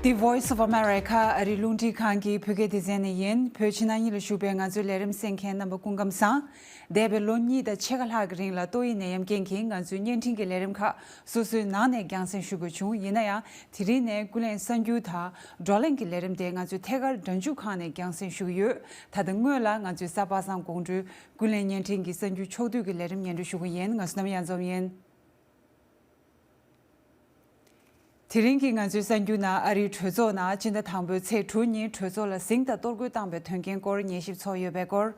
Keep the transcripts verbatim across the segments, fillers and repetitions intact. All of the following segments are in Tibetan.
The Voice of America ཨ་རིའི་རླུང་འཕྲིན་ཁང་གི་བོད་སྐད་སྡེ་ཚན་ནས་ཡིན། བོད་ཕྱི་ནང་གཉིས་ལ་བཞུགས་པའི་ང་ཚོའི་ལས་རིམ་གསན་མཁན་རྣམ་པ་སྐུ་ཁམས་བཟང་། འདས་པའི་ལོ་གཉིས་དང་ཕྱེད་ཀ་ལྷག་གི་རིང་ལ་ཏོག་དབྱིབས་ནད་ཡམས་རྐྱེན་གྱིས་ང་ཚོའི་བརྙན་འཕྲིན་གྱི་ལས་རིམ་ཁག་སོ་སོའི་ནང་ནས་རྒྱང་སྲིང་ཞུ་དགོས་བྱུང་། ཡིན་ན་ཡང་དེ་རིང་ནས་ཀུན་གླེང་གསར་འགྱུར་དང་བགྲོ་གླེང་གི་ལས་རིམ་དེ་ང་ཚོས་ཐད་ཀར་སྒྲ་འཇུག་ཁང་ནས་རྒྱང་སྲིང་ཞུ་གི་ཡོད། ད་ལྟ་སྔོན་ལ་ང་ཚོའི་གཟའ་པ་སངས་དགོང་དྲོའི་ཀུན་གླེང་བརྙན་འཕྲིན་གྱི་གསར་འགྱུར་ཕྱོགས་བསྡུས་ཀྱི་ལས་རིམ་སྙན་སྒྲོན་ཞུ་གི་ཡིན། ང་བསོད་ནམས་གཡང་འཛོམས་ཡིན། དེ་རིང་གི་ང་ཚོའི་གསར་འགྱུར་ནང་ཨ་རིའི་གྲོས་ཚོགས་ནང་སྤྱི་ཟླ་དང་པོའི་ཚེས་དྲུག་ཉིན་གྲོས་ཚོགས་ལ་ཟིང་དང་གཏོར་རྒོལ་བཏང་པའི་དོན་རྐྱེན་སྐོར་ཉན་ཞིབ་ཚོགས་ཡོད་པའི་སྐོར།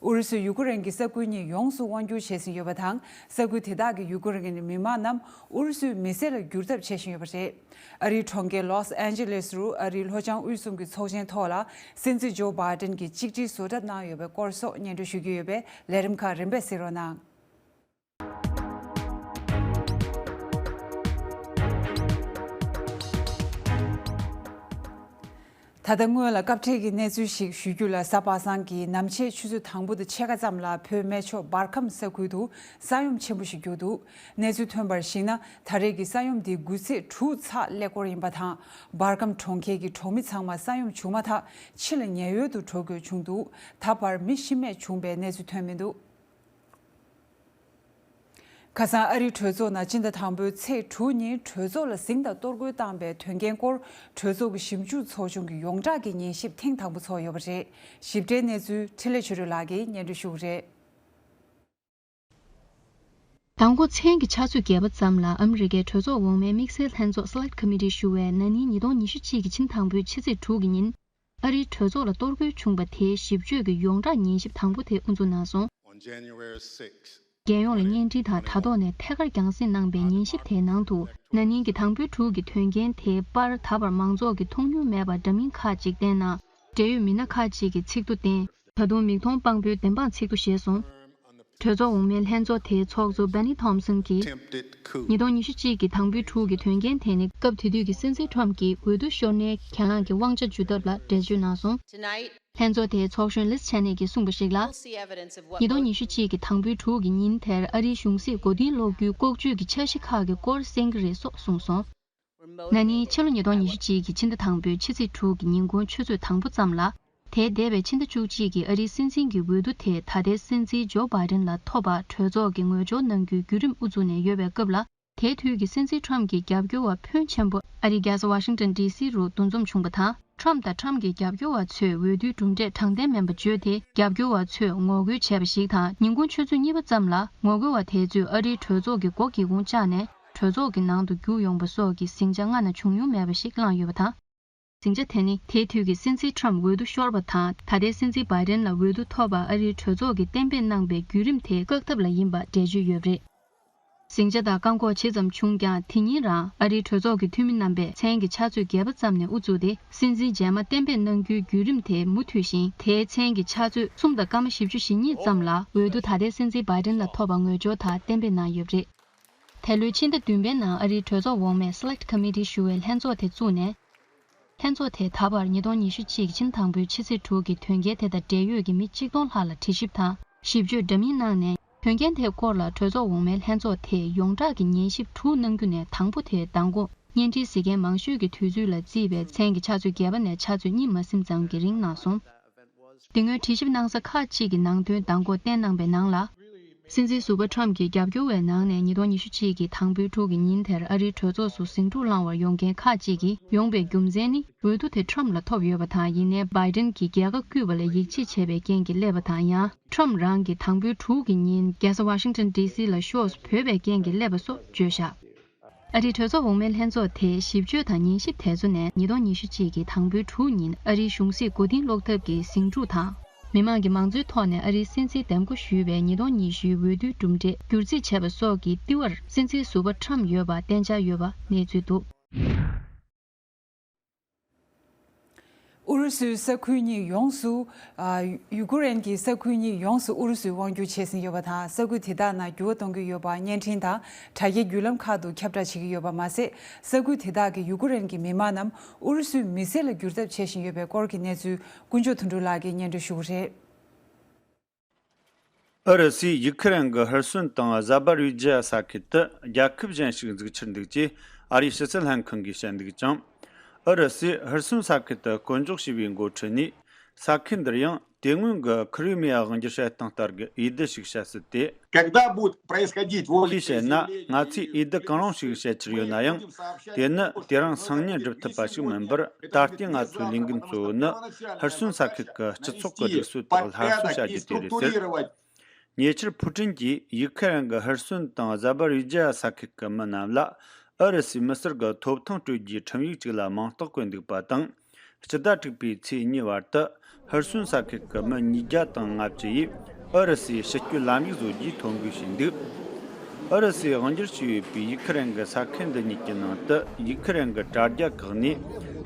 ཨུ་རུ་སུས་ཡུ་ཀེ་རེན་གྱི་ས་ཁུལ་གཉིས་ཡོངས་སུ་དབང་བསྒྱུར་བྱས་ཟིན་ཡོད་པ་དང་། ས་ཁུལ་དེ་དག་གི་ཡུ་ཀེ་རེན་གྱི་མི་མང་རྣམས་ཨུ་རུ་སུའི་མི་སེར་ལ་བསྒྱུར་ཐབས་བྱེད་བཞིན་ཡོད་པ་རེད། ཨ་རིའི་གྲོང་ཁྱེར་ལོས་ཨན་ཇེ་ལེས་རུ་ཨ་རིའི་ལྷོ་བྱང་དབུས་གསུམ་གྱི་ཚོགས་ཆེན་ཐོག་ལ་སྲིད་འཛིན་ཇོ་བྷའི་ཏན་གྱིས་གཅིག་སྒྲིལ་བཟོ་གྲྭ་གནང་ཡོད་པའི་སྐོར་སོགས་སྙན་སྒྲོན་ཞུ་རྒྱུ་ཡོད་པས་ལས་རིམ་ཁག་རིམ་པས་གཟིགས་རོགས་གནང་། ད་ལྟ་སྔོན་ལ་སྐབས་འཕྲལ་གྱི་གནས་ཚུལ་ཞིག་ཞུ་རྒྱུ་ལ། གཟའ་པ་སངས་ཀྱི་ནམ་ཕྱེད་ཆུ་ཚོད་དང་པོ་དང་ཕྱེད་ཀ་ཙམ་ལ་བོད་སྨད་ཕྱོགས་འབར་ཁམས་ས་ཁུལ་དུ་ས་ཡོམ་ཆེན་པོ་ཞིག་གྱུར་འདུག། གནས་ཚུལ་ཐོན་པར་གཞིགས་ན། ད་རེས་ཀྱི་ས་ཡོམ་འདི་དགུ་ཚེས་དྲུག་ཚེས་ཀླད་ཀོར་ཡིན་པ་དང་། འབར་ཁམས་གྲོང་ཁྱེར་གྱི་གྲོང་མི་ཚང་མ་ས་ཡོམ་བྱུང་མ་ཐག་ཕྱི་ལ་ཉེ་འོལ་དུ་འགྲོ་དགོས་བྱུང་འདུག། ད་བར་མི་ཤི་རྨས་བྱུང་པའི་གནས་ཚུལ་ཐོན་མི་འདུག། ཁ་སང་ཨ་རིའི་གྲོས་ཚོགས་ནང་སྤྱི་ཟླ་དང་པོའི་ཚེས་དྲུག་ཉིན་གྲོས་ཚོགས་ལ་ཟིང་དང་གཏོར་རྒོལ་བཏང་པའི་དོན་རྐྱེན་སྐོར་གྲོས་ཚོགས་ཀྱི་ཞིབ་འཇུག་ཚོགས་ཆུང་གི་ཡོངས་གྲགས་ཀྱི་ཉན་ཞིབ་ཐེངས་དང་པོ་ཚོགས་ཡོད་པ་རེད། ཞིབ་ཕྲའི་གནས་ཚུལ་འཕྲིན་ལས་ཆོས་སྒྲོན་ལགས་ཀྱིས་སྙན་སྒྲོན་ཞུ་གི་རེད། མདང་དགོང་མཚན་གྱི་ཆུ་ཚོད་བརྒྱད་པ་ཙམ་ལ་ཨ་མི་རི་ཀའི་གྲོས་ཚོགས་འོག་མའི་དམིགས་བསལ་ལྷན་ཚོགས་Select Committee ཞུ་བས་ན་ནིང་ཉིས་སྟོང་ཉི་ཤུ་གཅིག་གི་ཕྱི་ཟླ་དང་པོའི་ཕྱི་ཚེས་དྲུག་གི་ཉིན། ཨ་རིའི་གྲོས་ཚོགས་ལ་གཏོར་རྒོལ་བྱུང་པ་དེའི་ཞིབ་དཔྱོད་ཀྱི་ཡོངས་གྲགས་ཉན་ཞིབ་དང་པོ་དེ་དབུ་འཛུགས་གནང་སོང་། On January sixth, རྒྱལ་ཡོངས་ལ་བརྙན་འཕྲིན་དང་དྲ་ཐོག་ནས་ཐད་ཀར་རྒྱང་སྲིང་གནང་པའི་ཉན་ཞིབ་དེའི་ནང་དུ། ན་ནིང་གི་དང་པོའི་དྲུག་གི་དོན་རྐྱེན་དེའི་པར་ད་བར་མང་ཚོགས་ཀྱིས་མཐོང་མྱོང་མེད་པ་འདྲ་མིན་ཁག་ཅིག་བསྟན་ན། འབྲེལ་ཡོད་མི་སྣ་ཁག་ཅིག་གིས་ཚིག་ཐོ་བསྟན། ད་དུང་མིག་མཐོང་དཔང་པོའི་བདེན་དཔང་ཚིག་ཐོ་བཞེས་སོང་། གྲོས་ཚོགས་འོག་མའི་ལྷན་ཚོགས་དེའི་ཚོགས་གཙོ་Bennie Thompson གྱིས། Attempted coup. ཉིས་སྟོང་ཉི་ཤུ་གཅིག་གི་དང་པོའི་དྲུག་གི་དོན་རྐྱེན་དེ་ནི་སྐབས་དེ་དུས་ཀྱི་སྲིད་འཛིན་Trump གྱིས་འོས་བསྡུ་ཤོར་ནའི་གྱེན་ལངས་ཀྱི་དབང་ཆ་འཇུ་ཐབས་ལ་འགྲེལ་བརྗོད་གནང་སོང་། Tonight, ལྷན་ཚོགས་དེའི་ཚོགས་གཞོན་Liz Cheney གྱིས་གསུངས་པ་ཞིག་ལ། we'll see evidence of what ཉིས་སྟོང་ཉི་ཤུ་གཅིག་གི་དང་པོའི་དྲུག་གི་ཉིན་དེར་ཨ་རིའི་གཞུང་སྲིད་མགོ་རྟིང་སློག་རྒྱུའི་ལྐོག་ཇུས་ཀྱི་འཆར་གཞི་ཁག་གི་སྐོར་གསན་གྱི་རེད་སོགས་གསུངས་སོང་། ན་ནིང་ཕྱི་ལོ་ཉིས་སྟོང་ཉི་ཤུ་གཅིག་གི་ཕྱི་ཟླ་དང་པོའི་ཕྱི་ཚེས་དྲུག་གི་ཉིན་གུང་ཆུ་ཚོད་དང་པོ་ཙམ་ལ། དེ་འདས་པའི་ཕྱི་ཟླ་བཅུ་གཅིག་གི་ཨ་རིའི་སྲིད་འཛིན་གྱི་འོས་བསྡུ་དེ་ད་ལྟའི་སྲིད་འཛིན་ཇོ་བྷའི་ཏན་ལ་ཐོབ་པ་གྲོས་ཚོགས་ཀྱིས་ངོས་སྦྱོར་གནང་རྒྱུའི་བརྒྱུད་རིམ་དབུ་བཙུགས་ནས་ཡོད་པའི་སྐབས་ལ། དེའི་དུས་ཀྱི་སྲིད་འཛིན་Trump གྱི་རྒྱབ་སྐྱོར་བ་ཕོན་ཆེན་པོ་ཨ་རིའི་རྒྱལ་ས་Washington D C རུ་འདུ་འཛོམས་བྱུང་བ་དང་། Trump དང་Trump གྱི་རྒྱབ་སྐྱོར་བ་ཚོས་འོས་བསྡུའི་གྲུབ་འབྲས་དྲང་བདེན་མིན་པ་བརྗོད་དེ། རྒྱབ་སྐྱོར་བ་ཚོས་ངོ་རྒོལ་བྱས་པ་ཞིག་དང་། ཉིན་གུང་ཆུ་ཚོད་གཉིས་པ་ཙམ་ལ་ངོ་རྒོལ་བ་དེ་ཚོས་ཨ་རིའི་གྲོས་ཚོགས་ཀྱི་སྒོ་སྒེའུ་ཁུང་བཅག་ནས་གྲོས་ཚོགས་ཀྱི་ནང་དུ་རྒྱུགས་ཡོང་བ་སོགས་ཀྱི་ཟིང་ཆ་སྔ་ན་བྱུང་མྱོང་མེད་པ་ཞིག་བསླངས་ཡོད་པ་དང་། ཟིང་ཆ་དེ་ནི་དེའི་དུས་ཀྱི་སྲིད་འཛིན་Trump འོས་བསྡུ་ཤོར་བ་དང་། ད་ལྟའི་སྲིད་འཛིན་Biden ལ་འོས་བསྡུ་ཐོབ་པར་ཨ་རིའི་གྲོས་ཚོགས་ཀྱིས་གཏན་འབེབས་གནང་པའི་བརྒྱུད་རིམ་དེ་བཀག་ཐབས་ལ་ཡིན་པ་འགྲེལ་བརྗོད་ཡོད་པ་རེད། ཟིང་ཆ་དང་བཀག་འགོག་ཇི་ཙམ་བྱུང་ཀྱང་། དེ་ཉིན་རང་ཨ་རིའི་གྲོས་ཚོགས་ཀྱི་འཐུས་མི་རྣམ་པས་མཚན་གྱི་ཕྱག་ཚོད་བརྒྱད་པ་ཙམ་ནས་དབུ་བཙུགས་ཏེ། སྲིད་འཛིན་རྗེས་མ་གཏན་འབེབས་གནང་རྒྱུའི་བརྒྱུད་རིམ་དེ་མུ་མཐུད་ཞིང་། དེའི་མཚན་གྱི་ཕྱག་ཚོད་གསུམ་དང་སྐར་མ་བཞི་བཅུ་ཞེ་གཉིས་ཙམ་ལ་འོས་བསྡུ་ད་ལྟའི་སྲིད་འཛིན་Biden ལ་ཐོབ་པ་ངོས་སྦྱོར་དག་གཏན་འབེབས་གནང་ཡོད་པ་རེད། དེ་ལོའི་ཕྱི་ཟླ་བདུན་པའི་ནང་ཨ་རིའི་གྲོས་ཚོགས་འོག་མས་Select Committee ཞུ་བའི་ལྷན་ཚོགས་དེ་བཙུགས་ནས། ལྷན་ཚོགས་དེས་ད་བར་ཉིས་སྟོང་ཉི་ཤུ་གཅིག་ཕྱི་ཟླ་དང་པོའི་ཕྱི་ཚེས་དྲུག་གི་དོན་རྐྱེན་དེ་དང་འབྲེལ་ཡོད་ཀྱི་མི་གཅིག་སྟོང་ལྷག་ལ་དྲི་ཞིབ་དང་ཞིབ་དཔྱོད་འདྲ་མིན་གནང་ནས། དོན་རྐྱེན་དེའི་སྐོར་ལ་གྲོས་ཚོགས་འོག་མའི་ལྷན་ཚོགས་དེས་ཡོངས་གྲགས་ཀྱི་ཉན་ཞིབ་དྲུག་གནང་རྒྱུ་ནས། དང་པོ་དེ་མདང་དགོང་བརྙན་འཕྲིན་གཟིགས་མཁན་མང་ཤོས་ཀྱི་དུས་ཚོད་ལ་བརྩིས་པའི་མཚན་གྱི་ཕྱག་ཚོད་བརྒྱད་པ་ནས་ཕྱག་ཚོད་གཉིས་མ་ཟིན་ཙམ་གྱི་རིང་གནང་སོང་། དེ་སྔོན་དྲི་ཞིབ་གནང་ས་ཁག་ཅིག་གི་ནང་དོན་མདང་དགོང་བསྟན་གནང་པའི་ནང་ལ། སྲིད་འཛིན་ཟུར་པ་Trump གྱི་རྒྱབ་སྐྱོར་བའི་ནང་ནས་ཉིས་སྟོང་ཉི་ཤུ་གཅིག་གི་དང་པོའི་དྲུག་གི་ཉིན་དེར་ཨ་རིའི་གྲོས་ཚོགས་སུ་ཟིང་འཁྲུག་བསླང་བར་ཡོང་མཁན་ཁག་ཅིག་གིས་ཡོང་པའི་རྒྱུ་མཚན་ནི། འོས་བསྡུ་དེ་Trump ལ་ཐོབ་ཡོད་པ་དང་། ཡིན་ནའི་Biden གྱིས་རྒྱལ་ཁ་བརྐུས་པ་ལ་ཡིད་ཆེས་བྱས་པའི་རྐྱེན་གྱིས་སླེབས་པ་དང་། ཡང་Trump རང་གིས་དང་པོའི་དྲུག་གི་ཉིན་རྒྱལ་ས་Washington D C ལ་ཤོག་བོས་པའི་རྐྱེན་གྱིས་སླེབས་པ་སོགས་བརྗོད་བཞག། ཨ་རིའི་གྲོས་ཚོགས་འོག་མའི་ལྷན་ཚོགས་དེའི་ཞིབ་དཔྱོད་དང་ཉན་ཞིབ་དེ་ཚོ་ནས་ཉིས་སྟོང་ཉི་ཤུ་གཅིག་གི་དང་པོའི་དྲུག་ཉིན་ཨ་རིའི་གཞུང་སྲིད་མགོ་རྟིང་སློག་ཐབས་ཀྱི་ཟིང་འཁྲུག་དང་། མི་དམངས་ཀྱི་མང་གཙོའི་ཐོག་ནས་ཨ་རིའི་སྲིད་འཛིན་འདེམས་བསྐོ་ཞུས་པའི་ཉིས་སྟོང་ཉི་ཤུའི་འོས་བསྡུའི་གྲུབ་འབྲས་བསྒྱུར་རྩིས་བྱས་པ་སོགས་ཀྱི་ལྟེ་བར་སྲིད་འཛིན་ཟུར་པ་Trump ཡོད་པ་གཏན་འཇགས་ཡོད་པ་གནས་ཚུལ་འདུག། ཨུ་རུ་སུའི་ས་ཁུལ་གཉིས་ཡོངས་སུ། ཨ། ཡུ་ཀེ་རེན་གྱི་ས་ཁུལ་གཉིས་ཡོངས་སུ་ཨུ་རུ་སུས་དབང་བསྒྱུར་བྱས་ཟིན་ཡོད་པ་དང་། ས་ཁུལ་དེ་དག་ནང་འགྱུར་བ་གཏོང་གི་ཡོད་པ་བརྙན་འཕྲིན་དང་དྲ་རྒྱའི་བརྒྱུད་ལམ་ཁག་ཏུ་ཁྱབ་བསྒྲགས་བྱེད་ཀྱི་ཡོད་པ་མ་ཟད། ས་ཁུལ་དེ་དག་གི་ཡུ་ཀེ་རེན་གྱི་མི་མང་རྣམས་ཨུ་རུ་སུའི་མི་སེར་ལ་བསྒྱུར་ཐབས་བྱེད་བཞིན་ཡོད་པའི་སྐོར་གྱི་གནས་ཚུལ་དཀོན་མཆོག་དོན་གྲུབ་ལགས་ཀྱིས་སྙན་སྒྲོན་ཞུ་གི་རེད། ཨུ་རུ་སུས་ཡུ་ཁི་རན་གྱི་ཧུར་སུན་དང་ཟ་པ་རི་ཇ་ས་ཁུལ་དུ་རྒྱལ་ཁབ་གཞན་ཞིག་འཛུགས་ཕྱིར་འདུག་ཅེས་ཨ་རིའི་ཕྱི་སྲིད་ལྷན་ཁང་གིས་བཤད་འདུག་ཅིང་། ཨུ་རུ་སུས་ཧུར་སུན་ས་ཁུལ་དུ་བསྐོ་འཇོག་བྱས་པའི་འགོ་ཁྲིད་ནས། ས་ཁུལ་འདིར་ཡང་དེ་སྔོན་གྱི་ཁི་རི་མི་ཡ་དབང་སྒྱུར་བྱེད་སྟངས་ལྟར་གྱི་འོས་བསྡུ་ཞིག་བྱ་སྲིད་དེ། Когда будет происходить волеизъявление, ཁོས་བཤད་ན། ང་ཚོས་འོས་བསྡུ་གང་རུང་ཞིག་བྱེད་རྒྱུར་ཡོད་ན་ཡང་། དེ་ནི་དེ་རིང་སང་ཉིན་སྒྲུབ་ཐུབ་པ་ཞིག་མིན་པར། ད་ལྟའི་ང་ཚོའི་ལས་འགན་གཙོ་བོ་ནི་ཧུར་སུན་ས་ཁུལ་གྱི་སྤྱི་ཚོགས་ཀྱི་སྒྲིག་སྲོལ་དག་སླར་གསོ་བྱ་རྒྱུ་དེ་རེད་ཟེར། ཉེ་ཆར་ཕུ་ཀྲིན་གྱིས་ཡུག་ཁི་རན་གྱི་ཧུར་སུན་དང་ཟ་པ་རི་ཇ་ཡ་ས་ཁུལ་གྱི་མི་རྣམས་ལ་ཨུ་རུ་སུའི་མི་སེར་གྱི་ཐོབ་ཐང་སྤྲོད་རྒྱུའི་ཁྲིམས་ཡིག་ཅིག་ལ་མིང་རྟགས་བཀོད་འདུག་པ་དང་། སྤྱི་ཟླ་དྲུག་པའི་ཚེས་གཉིས་བར་དུ་ཧུར་སུན་ས་ཁུལ་གྱི་མི་ཉིས་བརྒྱ་དང་ལྔ་བཅུ་ཡིས་ཨུ་རུ་སུའི་ཕྱི་སྐྱོད་ལམ་ཡིག་བཟོ་རྒྱུའི་ཐོ་འགོད་བྱས་འདུག་ཨུ་རུ་སུས་དབང་སྒྱུར་བྱས་ཡོད་པའི་ཡུག་ཁི་རན་གྱི་ས་ཁུལ་འདི་གཉིས་ཀྱི་ནང་དུ། ཡུག་ཁི་རན་གྱི་དྲ་རྒྱ་ཁག་ནས་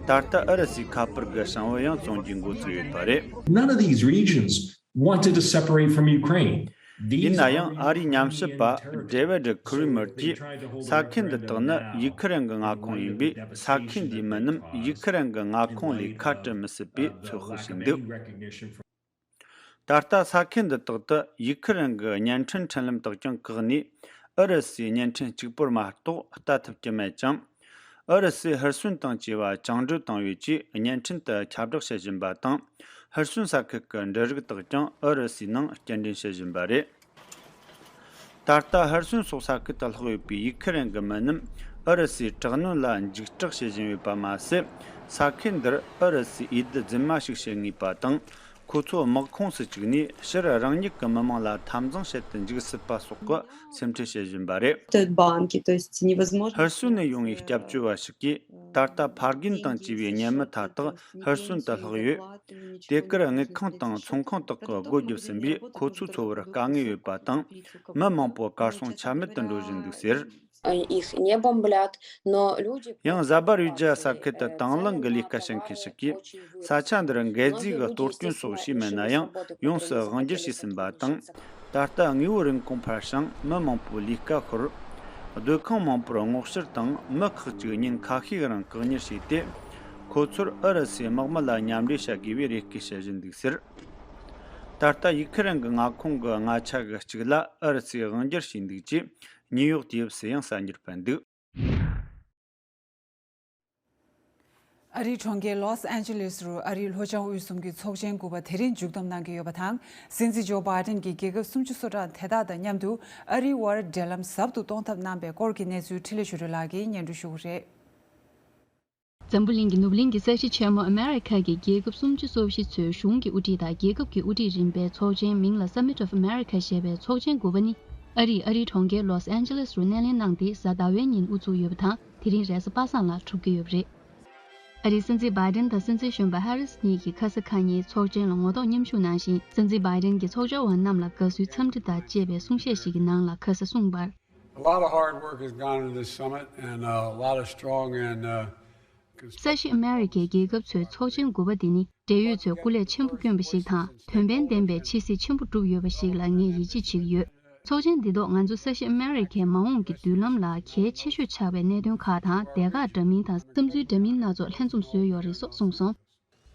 ད་ལྟ་ཨུ་རུ་སུའི་ཁ་པར་གྱི་བྱང་བུ་ཡང་བཙོང་རྒྱུའི་འགོ་ཚུགས་ཡོད་པ་རེད། None of these regions wanted to separate from Ukraine. ཡིན་ན་ཡང་། ཨ་རིའི་ཉམས་ཞིབ་པ་David Kramer གྱིས། ས་ཁུལ་འདི་དག་ནི་ཡུག་ཁི་རན་གྱི་མངའ་ཁོངས་ཡིན་པས། ས་ཁུལ་འདིའི་མི་རྣམས་ཡུག་ཁི་རན་གྱི་མངའ་ཁོངས་ལས་ཁ་བྲལ་མི་སྲིད་པའི་ཚོད་དཔག་བྱས་འདུག་ད་ལྟ་ས་ཁུལ་འདི་དག་ཏུ་ཡུག་ཁི་རན་གྱི་བརྙན་འཕྲིན་འཕྲིན་ལམ་དག་ཀྱང་བཀག་ནས། ཨུ་རུ་སུའི་བརྙན་འཕྲིན་གཅིག་པོར་མ་གཏོགས་ལྟ་ཐུབ་ཀྱི་མེད་ཅིང་། ཨུ་རུ་སུས་ཧུར་སུན་དང་བཅས་པ་བཅིངས་འགྲོལ་བཏང་ཡོད་ཅེས་བརྙན་འཕྲིན་དུ་ཁྱབ་བསྒྲགས་བྱེད་བཞིན་པ་དང་། ཧུར་སུན་ས་ཁུལ་གྱི་འབྲུ་རིགས་དག་ཀྱང་ཨུ་རུ་སུའི་ནང་སྐྱེལ་འདྲེན་བྱེད་བཞིན་པ་རེད། ད་ལྟ་ཧུར་སུན་སོགས་ས་ཁུལ་དུ་ལྷག་ཡོད་པའི་ཡུག་ཁི་རན་གྱི་མི་རྣམས་ཨུ་རུ་སུའི་དྲག་གནོན་ལ་འཇིགས་སྐྲག་བྱེད་བཞིན་ཡོད་པ་མ་ཟད། ས་ཁུལ་འདིར་ཨུ་རུ་སུའི་འོས་བསྡུ་རྫུན་མ་ཞིག་བྱེད་ངེས་པ་དང་། ཁོ་ཚོ་དམག་ཁོངས་སུ་བཅུག་ནས། ཕྱིར་རང་ཉིད་ཀྱི་མི་མང་ལ་འཐབ་འཛིང་བྱེད་དུ་འཇུག་སྲིད་པ་སོགས་ཀྱི་སེམས་ཁྲལ་བྱེད་བཞིན་པ་རེད། Стоит банки, то есть невозможно. ཧུར་སུན་ནས་ཡོང་བའི་སྐྱབས་བཅོལ་བ་ཞིག་གིས། ད་ལྟ་ཕ་རྒན་དང་བཅས་པའི་ཉེ་མི་མཐའ་དག་ཧུར་སུན་དུ་ལྷག་ཡོད། དེ་གར་དངུལ་ཁང་དང་ཚོང་ཁང་དག་གི་སྒོ་བརྒྱབ་ཟིན་པས། ཁོ་ཚོའི་འཚོ་བར་དཀའ་ངལ་ཡོད་པ་དང་། མི་མང་པོ་གར་སོང་ཆ་མེད་དུ་འགྲོ་བཞིན་འདུག་ཟེར། Их не бомблят, но люди. ཡང་ཟ་པ་རི་ཇ་ས་ཁུལ་དུ་དང་བླངས་ཀྱི་ལས་ཀ་བྱེད་མཁན་ཞིག་གིས། ས་ཆ་འདིར་འགད་རྫས་ཀྱི་གཏོར་སྐྱོན་སོགས་བྱས་མེད་ན་ཡང་། ཡོངས་སུ་དབང་སྒྱུར་བྱས་ཟིན་པ་དང་། ད་ལྟ་དངོས་པོ་རིན་གོང་འཕར་ཞིང་། མི་མང་པོའི་ལས་ཀ་ཤོར། སྡོད་ཁང་མང་པོར་སྔོག་བཤེར་དང་། མི་ཁག་ཅིག་ཉིན་ཁ་ཤས་རིང་བཀག་ཉར་བྱས་ཏེ། ཁོ་ཚོར་ཨུ་རུ་སུའི་དམག་མི་ལ་མཉམ་འབྲེལ་བྱ་དགོས་པའི་རེ་སྐུལ་བྱེད་བཞིན་འདུག་ཟེར། ད་ལྟ་ཡུག་ཁི་རན་གྱི་མངའ་ཁོངས་ཀྱི་མངའ་ཆ་གི་གཅིག་ལ་ཨུ་རུ་སུས་དབང་སྒྱུར་བྱས་འདུག་ཅེས་ནིའུ་ཡོག་ཊེམས་སུ་ཡང་གསར་འགྱུར་སྤེལ་འདུག་ཨ་རིའི་གྲོང་ཁྱེར་ལོས་ཨན་ཇེ་ལིས་རུ་ཨ་རིའི་ལྷོ་བྱང་དབུས་གསུམ་གྱི་ཚོགས་ཆེན་དགུ་པ་དེ་རིང་མཇུག་བསྡོམས་གནང་གི་ཡོད་པ་དང་། སྲིད་འཛིན་ཇོ་བྷའི་ཌེན་གྱིས་རྒྱལ་ཁབ་སུམ་ཅུ་སོ་གྲངས་དེ་དག་དང་མཉམ་དུ་ཨ་རིའི་དབར་འབྲེལ་ལམ་ཟབ་ཏུ་གཏོང་ཐབས་གནང་པའི་སྐོར་གྱི་གནས་ཚུལ་འཕྲིན་ལས་ཆོས་སྒྲོན་ལགས་ཀྱིས་སྙན་སྒྲོན་ཞུ་གི་རེད། འཛམ་བུ་གླིང་གི་ནུབ་གླིང་གི་ས་གཞི་ཆེན་མོ་ཨ་མེ་རི་ཁ་གི་རྒྱལ་ཁབ་སུམ་ཅུ་སོ་བཞི་ཚོའི་གཞུང་གི་དབུ་ཁྲིད་དང་། རྒྱལ་ཁབ་ཀྱི་དབུ་ཁྲིད་རིམ་པའི་ཚོགས་ཆེན། མིང་ལ་Summit of America ཞེས་པའི་ཚོགས་ཆེན་དགུ་པ་ནི། ཨ་རིས་ཨ་རིའི་གྲོང་ཁྱེར་ལོས་ཨན་ཇེ་ལིས་རུ་སྣེ་ལེན་གནང་སྟེ། གཟའ་ཟླ་བའི་ཉིན་དབུ་ཚུགས་ཡོད་པ་དང་། དེ་རིང་རེས་གཟའ་པ་སངས་ལ་གྲུབ་ཀྱི་ཡོད་པ་རེད། ཨ་རིའི་སྲིད་འཛིན་བྷའི་ཌེན་དང་སྲིད་འཛིན་གཞོན་པ་ཧ་རིས་གཉིས་ཀྱིས་ཁ་ས་ཁ་ཉིན་ཚོགས་ཆེན་ལ་ངོ་ཐོག་མཉམ་ཞུགས་གནང་ཞིང་། སྲིད་འཛིན་བྷའི་ཌེན་གྱིས་ཚོགས་བཅར་བ་རྣམས་ལ་དགའ་བསུའི་འཚམས་འདྲི་དང་བཅས་པའི་གསུང་བཤད་ཞིག་གི་ནང་ལ། ཁ་ས་གསུངས་པར། A lot of hard work has gone into this summit, and uh, a lot of strong and uh, ས་གཞི་ཨ་མེ་རི་ཁའི་རྒྱལ་ཁབ་ཚོའི་ཚོགས་ཆེན་དགུ་པ་འདི་ནི། འབྲེལ་ཡོད་ཚོས་སྐུ་ལས་ཆེན་པོ་བསྐྱོན་པ་ཞིག་དང་། དོན་ཕན་ལྡན་པའི་ཕྱི་གསལ་ཆེན་པོ་བསྒྲུབས་ཡོད་པ་ཞིག་ལ་ངས་ཡིད་ཆེས་བྱེད་ཀྱི་ཡོད། ཚོགས་ཆེན་འདི་ཐོག་ང་ཚོ་ས་གཞི་ཨ་མེ་རི་ཁའི་མ་འོངས་ཀྱི་མདུན་ལམ་ལ་གལ་ཆེ་ཤོས་ཆགས་པའི་གནད་དོན་ཁག་དང་། སྡེ་ཁག་འདྲ་མིན་དང་བསམ་ཚུལ་འདྲ་མིན་སྣ་ཚོགས་ལྷན་འཛོམས་བཟོས་ཡོད་རེད་སོགས་གསུངས་སོང་།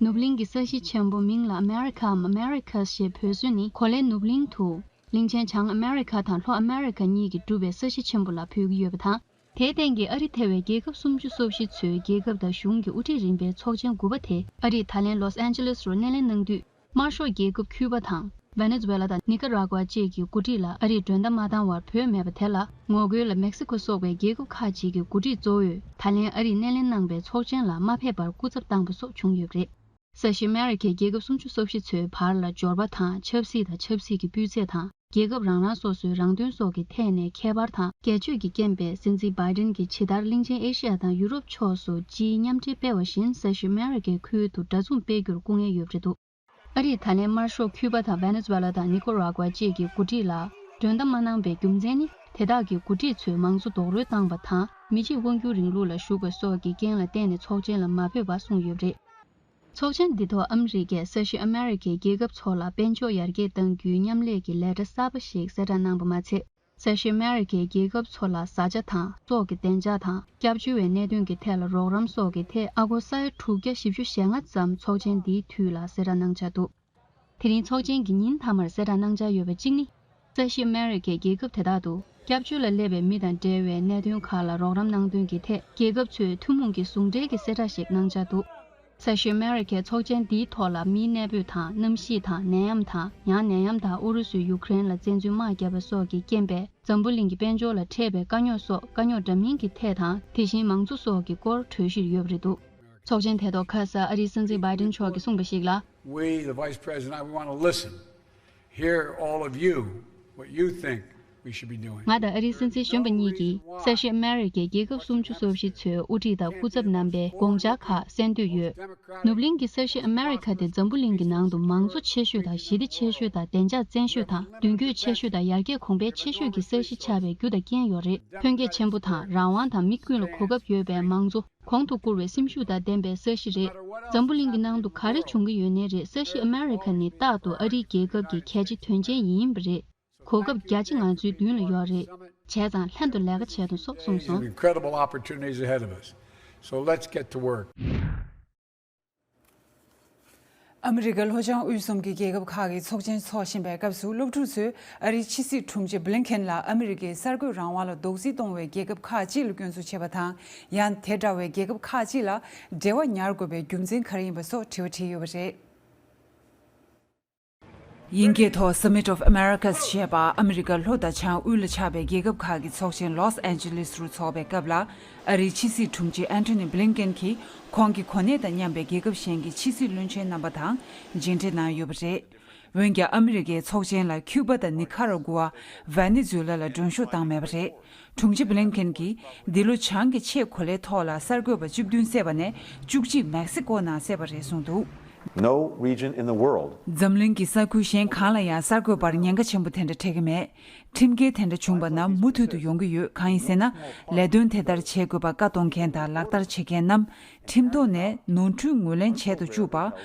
ནུབ་གླིང་གི་ས་གཞི་ཆེན་པོ། མིང་ལ་ཨ་མེ་རི་ཁའམ་ཨ་མེ་རི་ཁ་ཞེས་བོད་བཟོས་ནི། གོ་ལའི་ནུབ་གླིང་དུ། གླིང་ཆེན་བྱང་ཨ་མེ་རི་ཁ་དང་ལྷོ་ཨ་མེ་རི་ཁ་གཉིས་ཀྱིས་གྲུབ་པའི་ས་གཞི་ཆེན་པོ་ལ་འབོད་ཀྱི་ཡོད་པ་དང་། དེའི་སྟེང་གི་ཨ་རི་ཐེ་བའི་རྒྱལ་ཁབ་སུམ་ཅུ་སོ་བཞི་ཚོའི་རྒྱལ་ཁབ་དང་གཞུང་གི་དབུ་ཁྲིད་རིམ་པའི་ཚོགས་ཆེན་དགུ་པ་དེ། ཨ་རིས་ད་ལན་ལོས་ཨན་ཇེ་ལིས་རུ་སྣེ་ལེན་གནང་དུས། དམར་ཤོག་རྒྱལ་ཁབ་ཁྱུ་པ་དང་། ཝེ་ནེ་ཛུ་ཝེ་ལ་དང་ནི་ཀ་ར་ཀུ་ཝ་བཅས་ཀྱི་འགོ་ཁྲིད་ལ་ཨ་རིས་མགྲོན་བརྡ་མ་བཏང་བར་བོད་མེད་པ་དེ་ལ་ངོ་རྒོལ་ལ། མེག་སི་ཀོ་སོགས་པའི་རྒྱལ་ཁབ་ཁག་ཅིག་གི་འགོ་ཁྲིད་གཙོ་བོས་ད་ལན་ཨ་རིས་སྣེ་ལེན་གནང་པའི་ཚོགས་ཆེན་ལ་མ་ཕེབས་པར་སྐུ་ཚབ་བཏང་པ་སོགས་བྱུང་ཡོད་པ་རེད། ས་གཞི་ཨ་མེ་རི་ཁའི་རྒྱལ་ཁབ་སུམ་ཅུ་སོ་བཞི་ཚོའི་བར་ལ་འབྱོར་པ་དང་། ཆབ་སྲིད་དང་ཆབ་སྲིད་ཀྱི་སྤུས་ཚད་དང་། རྒྱལ་ཁབ་རང་རང་སོ་སོའི་རང་དོན་སོགས་ཀྱི་ཐད་ནས་ཁྱད་པར་དང་། སྒེར་གཅོད་ཀྱི་རྐྱེན་པས། སྲིད་འཛིན་བྷའི་ཌེན་གྱིས་ཇི་ལྟར་གླིང་ཆེན་ཨེ་ཤི་ཡ་དང་ཡུ་རོབ་ཕྱོགས་སུ་སྤྱིའི་མཉམ་འབྲེལ་སྤེལ་བ་བཞིན། ས་གཞི་ཨ་མེ་རི་ཁའི་ཁུལ་དུ་འདྲ་མཚུངས་སྤེལ་རྒྱུར་སྐུ་ངལ་ཡོད་པ་རེད་འདུག་ཨ་རིས་ད་ལན་དམར་ཤོག་ཁྱུ་པ་དང་ཝེ་ནེ་ཛུ་ཝེ་ལ་དང་ནི་ཀོ་ར་ཀུ་ཝ་བཅས་ཀྱི་འགོ་ཁྲིད་ལ་མགྲོན་བརྡ་མ་གནང་པའི་རྒྱུ་མཚན་ནི། དེ་དག་གི་འགོ་ཁྲིད་ཚོས་མང་གཙོ་རྡོག་རོལ་བཏང་པ་དང་། མི་གཅིག་དབང་སྒྱུར་རིང་ལུགས་ལ་ཞུགས་པ་སོགས་ཀྱི་རྐྱེན་ལ་བརྟེན་ནས་ཚོགས་ཆེན་ལ་མ་ཕེབས་པ་གསུངས་ཡོད་པ་རེད། ཚོགས་ཆེན་འདི་ཐོག་ཨ་མི་རི་ཀས་ས་གཞི་ཨ་མེ་རི་ཁའི་རྒྱལ་ཁབ་ཚོ་ལ་དཔལ་འབྱོར་ཡར་རྒྱས་གཏང་རྒྱུའི་མཉམ་ལས་ཀྱི་ལས་གྲྭ་གསར་པ་ཞིག་གསལ་བསྒྲགས་གནང་པ་མ་ཚད། ས་གཞི་ཨ་མེ་རི་ཁའི་རྒྱལ་ཁབ་ཚོ་ལ་བཟའ་བཅའ་དང་། སྲོག་གི་བདེ་འཇགས་དང་། སྐྱབས་བཅོལ་བའི་གནད་དོན་གྱི་ཐད་ལ་རོགས་རམ་སོགས་ཀྱི་ཐད། ཨ་སྒོར་ས་ཡ་དྲུག་བརྒྱ་བཞི་བཅུ་ཞེ་ལྔ་ཙམ་ཚོགས་ཆེན་འདིའི་དུས་ལ་གསལ་བསྒྲགས་གནང་འཆར་འདུག་དེ་རིང་ཚོགས་ཆེན་གྱི་ཉིན་མཐའ་མར་གསལ་བསྒྲགས་གནང་འཆར་ཡོད་པ་གཅིག་ནི། ས་གཞི་ཨ་མེ་རི་ཁའི་རྒྱལ་ཁབ་དེ་དག་ཏུ། སྐྱབས་བཅོལ་ལ་སླེབས་པའི་མི་དང་འབྲེལ་བའི་གནད་དོན་ཁག་ལ་རོགས་རམ་གནང་དོན་གྱི་ཐད། རྒྱལ་ཁབ་ཚོས་ཐུན་མོང་གི་ཟུང་འབྲེལ་གྱི་གསལ་བསྒྲགས་ཤིག་གནང་འཆར་འདུག་ས་གཞི་ཨ་མེ་རི་ཁའི་ཚོགས་ཆེན་འདིའི་ཐོག་ལ་མིའི་གནས་སྤོས་དང་གནམ་གཤིས་དང་ནད་ཡམས་དང་། ཡང་ནད་ཡམས་དང་ཨུ་རུ་སུས་ཡུ་ཀེ་རེན་ལ་བཙན་འཛུལ་དམག་བརྒྱབ་པ་སོགས་ཀྱི་རྐྱེན་པས་འཛམ་བུ་གླིང་གི་དཔལ་འབྱོར་ལ་འཕྲད་པའི་དཀའ་རྙོག་སོགས། དཀའ་རྙོག་འདྲ་མིན་གྱི་ཐད་དང་། དེ་བཞིན་མང་གཙོ་སོགས་ཀྱི་སྐོར་གྲོས་གཞིར་ཡོད་པ་རེད་འདུག་ཚོགས་ཆེན་དེ་ཐོག་ཁ་ས་ཨ་རིའི་སྲིད་འཛིན་བྷའི་ཌེན་མཆོག་གིས་གསུངས་པ་ཞིག་ལ། We, the Vice President, I want to listen, hear all of you, what you think we should be doing. ང་དང་ཨ་རིའི་སྲིད་འཛིན་གཞོན་པ་གཉིས་ཀྱིས་ས་གཞི་ཨ་མེ་རི་ཀའི་རྒྱལ་ཁབ་སུམ་ཅུ་སོ་བཞི་ཚོའི་དབུ་ཁྲིད་དང་སྐུ་ཚབ་རྣམ་པའི་དགོངས་འཆར་ཁག་གསན་འདོད་ཡོད། ནུབ་གླིང་གི་ས་གཞི་ཨ་མེ་རི་ཁ་དེ་འཛམ་བུ་གླིང་གི་ནང་དུ་མང་གཙོ་ཆེ་ཤོས་དང་། ཞི་བདེ་ཆེ་ཤོས་དང་། བདེ་འཇགས་བཙན་ཤོས་དང་། མདུན་སྐྱོད་ཆེ་ཤོས་དང་། ཡར་རྒྱས་གོང་འཕེལ་ཆེ་ཤོས་ཀྱི་ས་གཞི་ཆགས་པའི་རྒྱུ་དང་རྐྱེན་ཡོད་རེད། ཐོན་སྐྱེད་ཆེན་པོ་དང་། རང་དབང་དང་། མི་ཀུན་ལ་གོ་སྐབས་ཡོད་པའི་མང་གཙོ། གོང་དུ་བཀུར་བའི་སེམས་ཤུགས་དང་ལྡན་པའི་ས་གཞི་རེད། འཛམ་བུ་གླིང་གི་ནང་དུ་ག་རེ་བྱུང་གི་ཡོད་ནའི་རེད། ས་གཞི་ཨ་མེ་རི་ཁ་ནི་རྟག་ཏུ་ཨ་རིའི་རྒྱལ་ཁབ་ཀྱི་གལ་ཆེ་དོན་ཆེན་ཡིན་པ་རེད། གོ་སྐབས་རྒྱ་ཆེ་ང་ཚོའི་མདུན་ལ་ཡོད་རེད། བྱས་ཙང་ལྷན་དུ་ལས་ཀ་བྱེད་དང་སོགས་གསུངས་སོང་། Incredible opportunities ahead of us. So let's get to work. ཨ་མི་རི་ཀའི་ལྷོ་བྱང་དབུས་གསུམ་གྱི་རྒྱལ་ཁབ་ཁག་གི་ཚོགས་ཆེན་འཚོགས་བཞིན་པའི་སྐབས་སུ། སློབ་ཕྲུག་ཚོས་ཨ་རིའི་ཕྱི་སྲིད་དྲུང་ཆེ་བྷི་ལིན་ཁེན་ལ་ཨ་མི་རི་ཀའི་གསར་འགོད་རང་དབང་ལ་རྡོག་རྫིས་གཏོང་བའི་རྒྱལ་ཁབ་ཁག་ཅིག་ལ་སྐྱོན་འཛུགས་བྱས་པ་དང་། ཡང་དེ་འདྲ་བའི་རྒྱལ་ཁབ་ཁག་ཅིག་ལ་འབྲེལ་བ་ཉར་དགོས་པའི་རྒྱུ་མཚན་ག་རེ་ཡིན་པ་སོགས་དྲི་བ་དྲིས་ཡོད་པ་རེད། དབྱིན་སྐད་ཐོག་Summit of Americas ཞེས་པ། ཨ་མི་རི་ཀ་ལྷོ་དང་བྱང་དབུས་ལ་ཆགས་པའི་རྒྱལ་ཁབ་ཁག་གི་ཚོགས་ཆེན་ལོས་ཨན་ཇི་ལིས་རུ་འཚོགས་པའི་སྐབས་ལ། ཨ་རིའི་ཕྱི་སྲིད་དྲུང་ཆེ་ཨན་ཐོ་ནི་བྷི་ལིན་ཀེན་གྱིས་ཁོང་གི་གོ་གནས་དང་མཉམ་པའི་རྒྱལ་ཁབ་གཞན་གྱི་ཕྱི་སྲིད་བློན་ཆེན་རྣམ་པ་དང་མཇལ་འཕྲད་གནང་ཡོད་པ་རེད། འོན་ཀྱང་ཨ་མི་རི་ཀའི་ཚོགས་ཆེན་ལ་ཁྱུ་པ་དང་ནི་ཁ་ར་གུ་ཝ། ཝེ་ནེ་ཛུ་ལ་ལ་མགྲོན་ཤོག་བཏང་མེད་པ་རེད། དྲུང་ཆེ་བྷི་ལིན་ཀེན་གྱིས་འདི་ལོ་བྱང་གི་ཆེས་གོ་ལའི་ཐོག་ལ་གསར་འགོད་པ་བཅུ་བདུན་བསད་པ་ནས་བཅུ་གཅིག་མེག་སི་ཀོ་ནང་བསད་པ་རེད་གསུངས་འདུག No region in the world འཛམ་གླིང་གི་ས་ཁུལ་གཞན་གང་ལ་ཡང་གསར་འགོད་པར་ཉེན་ཁ་ཆེན་པོ་དེ་འདྲ་འཕྲད་ཀྱི་མེད། ཁྲིམས་འགལ་དེ་འདྲ་བྱུང་བ་ན་མུ་མཐུད་དུ་ཡོང་གི་ཡོད། གང་ཡིན་ཟེར་ན། ལས་དོན་དེ་ལྟར་བྱེད་དགོས་པ་བཀའ་གཏོང་མཁན་དང་ལག་བསྟར་བྱེད་མཁན་རྣམས་ཁྲིམས་ཐོག་ནས་ནོར་འཁྲུལ་ངོས་ལེན་བྱེད་དུ་བཅུག་པ་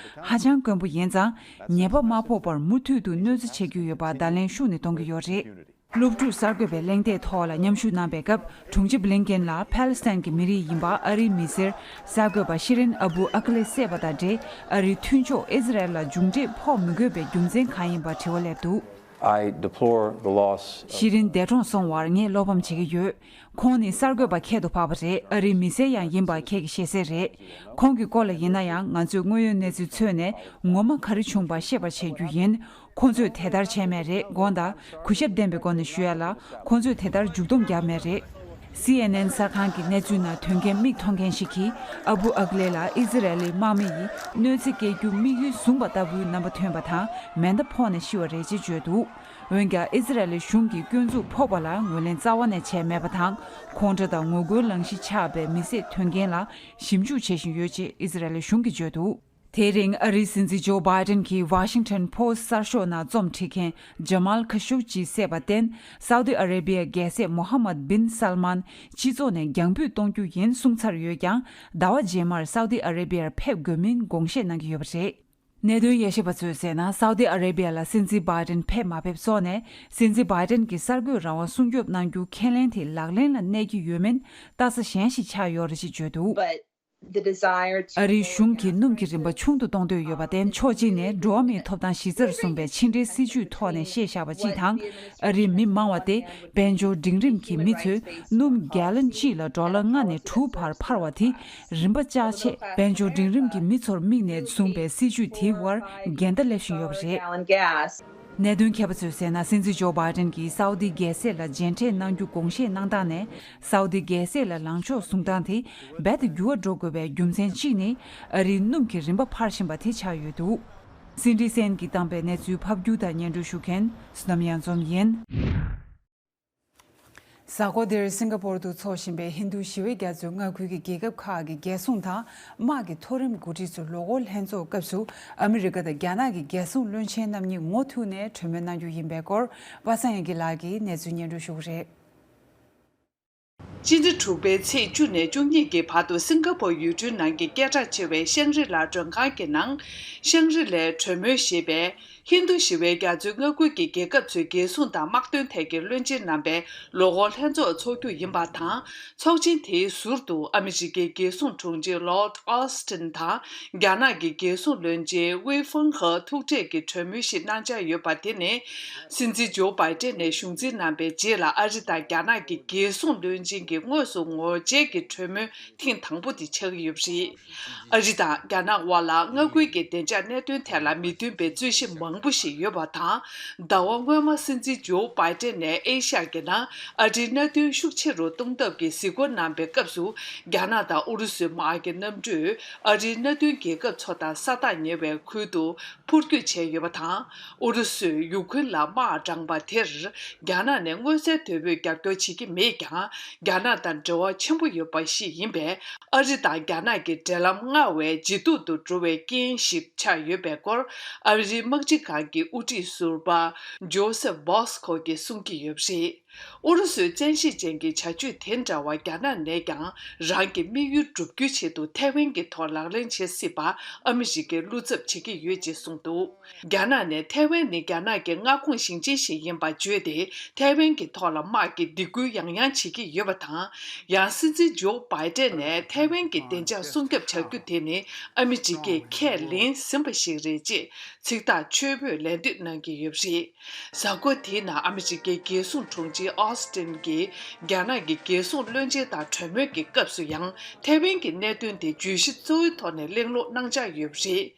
ཧ་ཅང་དཀོན་པོ་ཡིན་ཙང་། ཉེས་པ་མ་ཕོག་པར་མུ་མཐུད་དུ་གནོད་འཚེ་བྱེད་རྒྱུ་ཡོད་པ་བརྡ་ལན་ཤུགས་ནས་གཏོང་གི་ཡོད་རེད། སློབ་ཕྲུག་གསར་འགོད་པའི་གླེང་སྟེགས་ཐོག་ལ་མཉམ་ཞུགས་གནང་པའི་སྐབས། དྲུང་ཆེ་བྷི་ལིན་ཀེན་ལ་ཕཱ་ལེ་སི་ཐན་གྱི་མི་རིགས་ཡིན་པ་ཨ་རིའི་མི་སེར་གསར་འགོད་པ་ཤི་རིན་ཨ་བུ་ཨ་ཀི་ལེ་བསད་པ་དང་འབྲེལ། ཨ་རིའི་མཐུན་ཕྱོགས་ཨི་ཟི་རལ་ལ་མཇུག་འབྲས་ཕོག་མི་དགོས་པའི་རྒྱུ་མཚན་གང་ཡིན་པར་དྲི་བ་སླེབས་འདུག I deplore the loss of ཤི་རིན་འདས་གྲོངས་སོང་བར་ངས་བློ་ཕམ་བྱེད་ཀྱི་ཡོད། ཁོང་ནི་གསར་འགོད་པ་ཁྱད་དུ་འཕགས་པ་རེད། ཨ་རིའི་མི་སེར་ཡང་ཡིན་པ་ཁྱེད་ཀྱིས་ཤེས་གསལ་རེད། ཁོང་གི་སྐོར་ལ་ཡིན་ན་ཡང་། ང་ཚོས་དངོས་ཡོད་གནས་ཚུལ་འཚོལ་ནས་ངོ་མ་ག་རེ་བྱུང་བ་ཤེས་པར་བྱེད་རྒྱུ་ཡིན། ཁོང་ཚོས་དེ་ལྟར་བྱས་མེད་རེད། དགོངས་དག་གུས་ཞབས་ལྡན་པའི་སྒོ་ནས་ཞུ་ཡ་ལ། ཁོང་ཚོས་དེ་ལྟར་མཇུག་སྡོམ་བརྒྱབ་མེད་རེད། སི་ཨེན་ཨེན་གསར་ཁང་གི་གནས་ཚུལ་ནང་ཐོན་མཁན་མིག་མཐོང་མཁན་ཞིག་གིས་ཨ་བུ་ཨ་ཀི་ལེ་ལ་ཨི་ཟི་རལ་ལི་དམག་མི་ཡིས་གནོད་འཚེ་སྐྱེལ་རྒྱུ་དམིགས་ཡུལ་བཟུང་བ་ལྟ་བུའི་རྣམ་པ་ཐོན་པ་དང་། མེ་མདའ་ཕོག་ནས་ཤི་བ་རེད་ཅེས་བརྗོད་འདུག་འོན་ཀྱང་། ཨི་ཟི་རལ་ལི་གཞུང་གིས་སྐྱོན་འཛུགས་ཕོག་པ་ལ་ངོས་ལེན་རྩ་བ་ནས་བྱས་མེད་པ་དང་། ཁོང་ཁྲོ་དང་ངོ་རྒོལ་ལངས་གཞི་ཆགས་པའི་མི་བསད་དོན་རྐྱེན་ལ་ཞིབ་འཇུག་བྱེད་བཞིན་ཡོད་ཅེས་ཨི་ཟི་རལ་ལི་གཞུང་གིས་བརྗོད་འདུག་དེའི་རིང་། ཨ་རིའི་སྲིད་འཛིན་ཇོ་བྷའི་ཏན་གྱིས་ཝ་ཤིང་ཏོན་པོ་སི་གསར་ཤོག་ནང་རྩོམ་བྲིས་མཁན་ཇ་མལ་ཁ་ཤུག་ཅི་བསད་པར་བརྟེན། སའུ་ཏི་ཨ་རེ་བྷི་ཡའི་རྒྱལ་སྲས་མོ་ཧ་མད་བིན་སལ་མཱན་སྤྱི་ཚོགས་ནས་རྒྱང་འབུད་གཏོང་རྒྱུ་ཡིན་གསུངས་ཚར་ཡོད་ཀྱང་། ཟླ་བ་རྗེས་མར་སའུ་ཏི་ཨ་རེ་བྷི་ཡར་ཕེབས་དགོས་མིན་དགོངས་བཞེས་གནང་གི་ཡོད་པ་རེད། གནད་དོན་དབྱེ་ཞིབ་པ་ཚོས་ཟེར་ན། སའུ་ཏི་ཨ་རེ་བྷི་ཡ་ལ་སྲིད་འཛིན་བྷའི་ཏན་ཕེབས་མ་ཕེབས་སོགས་ནས། སྲིད་འཛིན་བྷའི་ཏན་གྱིས་གསར་འགོད་རང་དབང་སྲུང་སྐྱོབ་གནང་རྒྱུ་ཁས་ལེན་དེ་ལག་ལེན་ལ་གནས་ཀྱི་ཡོད་མིན་ལྟ་ས་གཞན་ཞིག་ཆགས་ཡོད་རེད་ཅེས་བརྗོད་འདུག But the desire to ཨ་རིའི་གཞུང་གིས་སྣུམ་གྱི་རིན་པ་ཆུང་དུ་གཏོང་འདོད་ཡོད་པར་བརྟེན། ཕྱོགས་གཅིག་ནས་འགྲོ་བ་མིའི་ཐོབ་ཐང་གཞི་རྩར་བཟུང་བའི་ཕྱི་འབྲེལ་སྲིད་ཇུས་ཐོག་ནས་བཤད་བཞག་པ་གཅིག་དང་། ཨ་རིའི་མི་མང་བ་སྟེ། དཔལ་འབྱོར་འབྲིང་རིམ་གྱི་མི་ཚོས་སྣུམ་གྷལ་ལོན་གཅིག་ལ་ཌོ་ལར་ལྔ་ནས་དྲུག་བར་འཕར་བ་དེ། རིན་པ་བཅག་ཆེད། དཔལ་འབྱོར་འབྲིང་རིམ་གྱི་མི་ཚོར་དམིགས་ནས་བཟུང་བའི་སྲིད་ཇུས་དེའི་དབར་འགལ་ཟླ་སླེབས་བཞིན་ཡོད་པ་རེད། གནད་དོན་མཁས་པ་ཚོས་ཟེར་ན། སྲིད་འཛིན་ཇོ་བྷའི་ཏན་གྱིས་སའུ་དི་རྒྱལ་སྲས་ལ་མཇལ་འཕྲད་གནང་རྒྱུ་དགོངས་བཞེས་གནང་སྟངས་ནས། སའུ་དི་རྒྱལ་སྲས་ལ་ལངས་ཕྱོགས་བཟུང་སྟངས་དེ་རྦད་དེ་འགྱུར་བ་འགྲོ་དགོས་པའི་རྒྱུ་མཚན་གཅིག་ནི། ཨ་རིའི་སྣུམ་གྱི་རིན་པ་འཕར་བཞིན་པ་དེ་ཆགས་ཡོད་འདུག་སིན་ཌི་སེན་གྱིས་བཏང་པའི་གནས་ཚུལ་ཕབ་སྒྱུར་དང་སྙན་སྒྲོན་ཞུ་མཁན་བསོད་ནམས་གཡང་འཛོམས་ཡིན། གཟའ་འཁོར་འདིར་སིང་ག་པོར་དུ་འཚོགས་བཞིན་པའི་ཧིན་རྡུ་ཞི་བའི་རྒྱ་མཚོའི་མངའ་ཁུལ་གྱི་རྒྱལ་ཁབ་ཁག་གི་རྒྱལ་སྲུང་དང་དམག་གི་མཐོ་རིམ་འགོ་ཁྲིད་ཚོའི་ལོ་འཁོར་ལྷན་ཚོགས་སྐབས་སུ། ཨ་མི་རི་ཀ་དང་རྒྱ་ནག་གི་རྒྱལ་སྲུང་བློན་ཆེན་རྣམ་གཉིས་ངོ་ཐུག་ནས་གྲོས་མོལ་གནང་རྒྱུ་ཡིན་པའི་སྐོར། པ་སངས་དབྱངས་སྐྱིད་ལགས་ཀྱིས་གནས་ཚུལ་སྙན་སྒྲོན་ཞུ་གི་རེད། སྤྱི་ཟླ་དྲུག་པའི་ཚེས་བཅུ་ནས་བཅུ་གཉིས་ཀྱི་བར་དུ་སིང་ག་པོར་ཡུལ་གྲུའི་ནང་གི་སྐད་གྲགས་ཆེ་བའི་ཤང་རི་ལ་མགྲོན་ཁང་གི་ནང་། ཤང་རི་ལའི་གྲོས་མོལ་ཞེས་པའི་ ཧིན་རྡུ་ཞི་བའི་རྒྱ་མཚོའི་མངའ་ཁུལ་གྱི་རྒྱལ་ཁབ་ཚོའི་རྒྱལ་སྲུང་དང་དམག་དོན་ཐད་ཀྱི་བློན་ཆེན་རྣམ་པའི་ལོ་འཁོར་ལྷན་ཚོགས་འཚོགས་རྒྱུ་ཡིན་པ་དང་། ཚོགས་ཆེན་དེའི་ཟུར་དུ་ཨ་མི་རི་ཀའི་རྒྱལ་སྲུང་དྲུང་ཆེ་Lloyd Austin་དང་རྒྱ་ནག་གི་རྒྱལ་སྲུང་བློན་ཆེན་ཝེ་ཧྥང་ཧེ་ཐུག་འཕྲད་ཀྱི་གྲོས་མོལ་ཞིག་གནང་འཆར་ཡོད་པ། དེ་ནི་སྲིད་འཛིན་ཇོ་བྷའི་ཏན་ནས་གཞུང་འཛིན་གནང་པའི་རྗེས་ལ་ཨ་རི་དང་རྒྱ་ནག་གི་རྒྱལ་སྲུང་བློན་ཆེན་གྱི་དངོས་སུ་ངོ་མཇལ་གྱི་གྲོས་མོལ་ཐེངས་དང་པོ་དེ་ཆགས་ཀྱི་ཡོད་པ་རེད། ཨ་རི་དང་རྒྱ་ནག་དབར་ལ་མངའ་ཁུལ་གྱི་བདེ་འཇགས་གནད་དོན་ཐད་ལ་མི་མཐུན་པའི་རྩོད་གཞི་མང་པོ་ཞིག་ཡོད་པ་དང་། ཟླ་བ་སྔོན་མ་སྲིད་འཛིན་ཇོ་བྷའི་ཏན་ནས་ཨེ་ཤ་ཡ་གི་ནང་ཨ་རིའི་མནའ་མཐུན་ཤུགས་ཆེ་རུ་གཏོང་ཐབས་ཀྱི་གཟིགས་སྐོར་གནང་པའི་སྐབས་སུ། རྒྱ་ནག་དང་ཨུ་རུ་སུའི་དམག་གི་གནམ་གྲུས་ཨ་རིའི་མནའ་མཐུན་རྒྱལ་ཁབ་ཚོ་དང་ས་ཐག་ཉེ་བའི་ཁུལ་དུ་འཕུར་སྐྱོད་བྱས་ཡོད་པ་དང་། ཨུ་རུ་སུས་ཡུ་ཁུན་ལ་དམག་དྲངས་པ་དེར་རྒྱ་ནག་ནས་མངོན་གསལ་དོད་པོས་རྒྱབ་སྐྱོར་བྱེད་ཀྱི་མེད་ཀྱང་། རྒྱ་ནག་དང་འབྲེལ་བ་ཆེན་པོ་ཡོད་པ་ཞིག་ཡིན་པས། ཨ་རི་དང་རྒྱ་ནག་གི་འབྲེལ་ལམ་སྔར་བས་ཇེ་སྡུག་ཏུ་འགྲོ་བའི་རྐྱེན་ཞིག་ཆགས་ཡོད་པའི་སྐོར། ཨ་རིའི་དམག་སྤྱི་ཁང་གི་དབུ་ཁྲིད་ཟུར་པ་ཇོ་སེབ་བྷོ་སི་ཁོ་གིས་གསུང་གི་ཡོད་པ་རེད། ཨུ་རུ་སུའི་བཙན་ཤེད་ཅན་གྱི་བྱ་སྤྱོད་དེ་འདྲ་བ་རྒྱ་ནག་ནས་ཀྱང་རང་གི་དམིགས་ཡུལ་བསྒྲུབ་རྒྱུའི་ཆེད་དུ་ཐའེ་ཝན་གྱི་ཐོག་ལག་ལེན་བྱེད་སྲིད་པ་ཨ་མི་རི་ཀས་བློ་འཚབ་བྱེད་ཀྱི་ཡོད་ཅེས་གསུངས་འདུག་རྒྱ་ནག་ནས་ཐའེ་ཝན་ནི་རྒྱ་ནག་གི་མངའ་ཁོངས་ཞིང་ཆེན་ཞིག་ཡིན་པ་བརྗོད་དེ། ཐའེ་ཝན་གྱི་ཐོག་ལ་དམག་གི་སྡིགས་སྐུལ་ཡང་ཡང་བྱེད་ཀྱི་ཡོད་པ་དང་། ཡང་སྲིད་འཛིན་ཇོ་བྷའི་ཏན་ནས་ཐའེ་ཝན་གྱི་བདེ་འཇགས་སྲུང་སྐྱོབ་བྱ་རྒྱུ་དེ་ནི་ཨ་མི་རི་ཀས་ཁས་ལེན་ཟིན་པ་ཞིག་རེད་ཅེས་ཚིག་ཐག་ཆོད་པོས་ལན་འདེབས་གནང་གི་ཡོད་པ་རེད། གཟའ་འཁོར་དེའི་ནང་ཨ་མི་རི་ཀའི་རྒྱལ་སྲུང་དྲུང་ཆེ་ཨོ་སི་ཏིན་གྱིས་རྒྱ་ནག་གི་རྒྱལ་སྲུང་བློན་ཆེན་དང་གྲོས་མོལ་གྱི་སྐབས་སུ་ཡང་ཐའེ་ཝན་གྱི་གནད་དོན་དེ་བརྗོད་གཞི་གཙོ་བོའི་ཐོག་ནས་གླེང་སློང་གནང་འཆར་ཡོད་པ་རེད།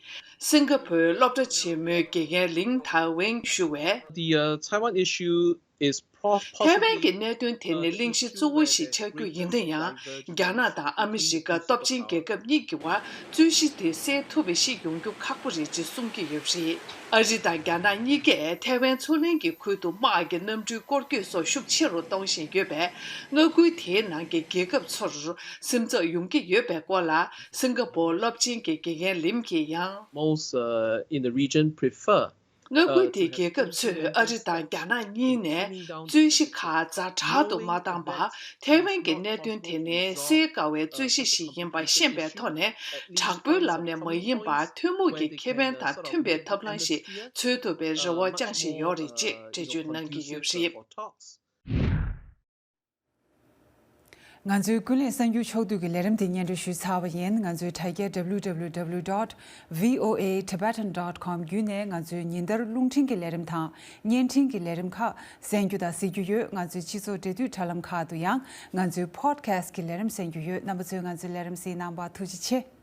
སིང་ག་ཕོར་སློབ་གྲྭ་ཆེན་མོའི་དགེ་རྒན་ལིང་ཐའེ་ཝེང་ཞུ་བས། The uh, Taiwan issue is pro- ཐའེ་ཝན་གྱི་གནད་དོན་དེ་ནི་གླེང་གཞི་གཙོ་བོ་ཞིག་ཆགས་རྒྱུ་ཡིན་ན་ཡང་། རྒྱ་ནག་དང་ཨ་མི་རི་ཀ་སྟོབས་ཆེན་རྒྱལ་ཁབ་གཉིས་ཀྱི་བར་རྩོད་གཞི་དེ་སེལ་ཐུབ་པ་ཞིག་ཡོང་རྒྱུ་ཁག་པོ་རེད་ཅེས་གསུང་གི་ཡོད་པ་རེད། ཨ་རི་དང་རྒྱ་ནག་གཉིས་ཀས་ཐའེ་ཝན་མཚོ་གླིང་གི་ཁུལ་དུ་དམག་གི་གནམ་གྲུའི་སྐོར་སྐྱོད་སོགས་ཤུགས་ཆེ་རུ་གཏོང་བཞིན་ཡོད་པས། མངའ་ཁུལ་དེའི་ནང་གི་རྒྱལ་ཁབ་ཚོར་སེམས་འཚབ་ཡོང་གི་ཡོད་པའི་སྐོར་ལ་སིང་ག་པོར་སློབ་ཆེན་གྱི་དགེ་རྒན་ལིམ་གྱིས་ཡང་། Most uh, in the region prefer མངའ་ཁུལ་དེའི་རྒྱལ་ཁབ་ཚོས་ཨ་རི་དང་རྒྱ་ནག་གཉིས་ནས་རྩོད་གཞི་ཁག་ཛ་དྲག་ཏུ་མ་བཏང་པར། ཐའེ་ཝན་གྱི་གནད་དོན་དེ་ནི་སེལ་དཀའ་བའི་རྩོད་གཞི་ཞིག་ཡིན་པ་ཤེས་པའི་ཐོག་ནས། དྲག་པོའི་ལམ་ནས་མ་ཡིན་པར་ཐུན་མོང་གི་ཁེ་ཕན་དང་མཐུན་པའི་ཐབས་ལམ་ཞིག་འཚོལ་ཐུབ་པའི་རེ་བ་བཅངས་བཞིན་ཡོད་རེད་ཅེས་འགྲེལ་བརྗོད་གནང་གི་ཡོད་པ་རེད། ང་ཚོའི་ཀུན་གླེང་གསར་འགྱུར་ཕྱོགས་བསྡུས་ཀྱི་ལས་རིམ་དེ་སྙན་སྒྲོན་ཞུས་ཚར་བ་ཡིན། ང་ཚོའི་དྲ་རྒྱ་W W W dot V O A Tibetan dot com བརྒྱུད་ནས་ང་ཚོའི་ཉིན་ལྟར་རླུང་འཕྲིན་གྱི་ལས་རིམ་དང་བརྙན་འཕྲིན་གྱི་ལས་རིམ་ཁག་གསན་རྒྱུ་དང་གཟིགས་རྒྱུ་ཡོད། ང་ཚོའི་སྤྱི་ཚོགས་འབྲེལ་མཐུད་དྲ་ལམ་ཁག་ཏུ་ཡང་ང་ཚོའི་podcast གི་ལས་རིམ་གསན་རྒྱུ་ཡོད། རྣམ་པ་ཚོས་ང་ཚོའི་ལས་རིམ་གཟིགས་གནང་བར་ཐུགས་རྗེ་ཆེ།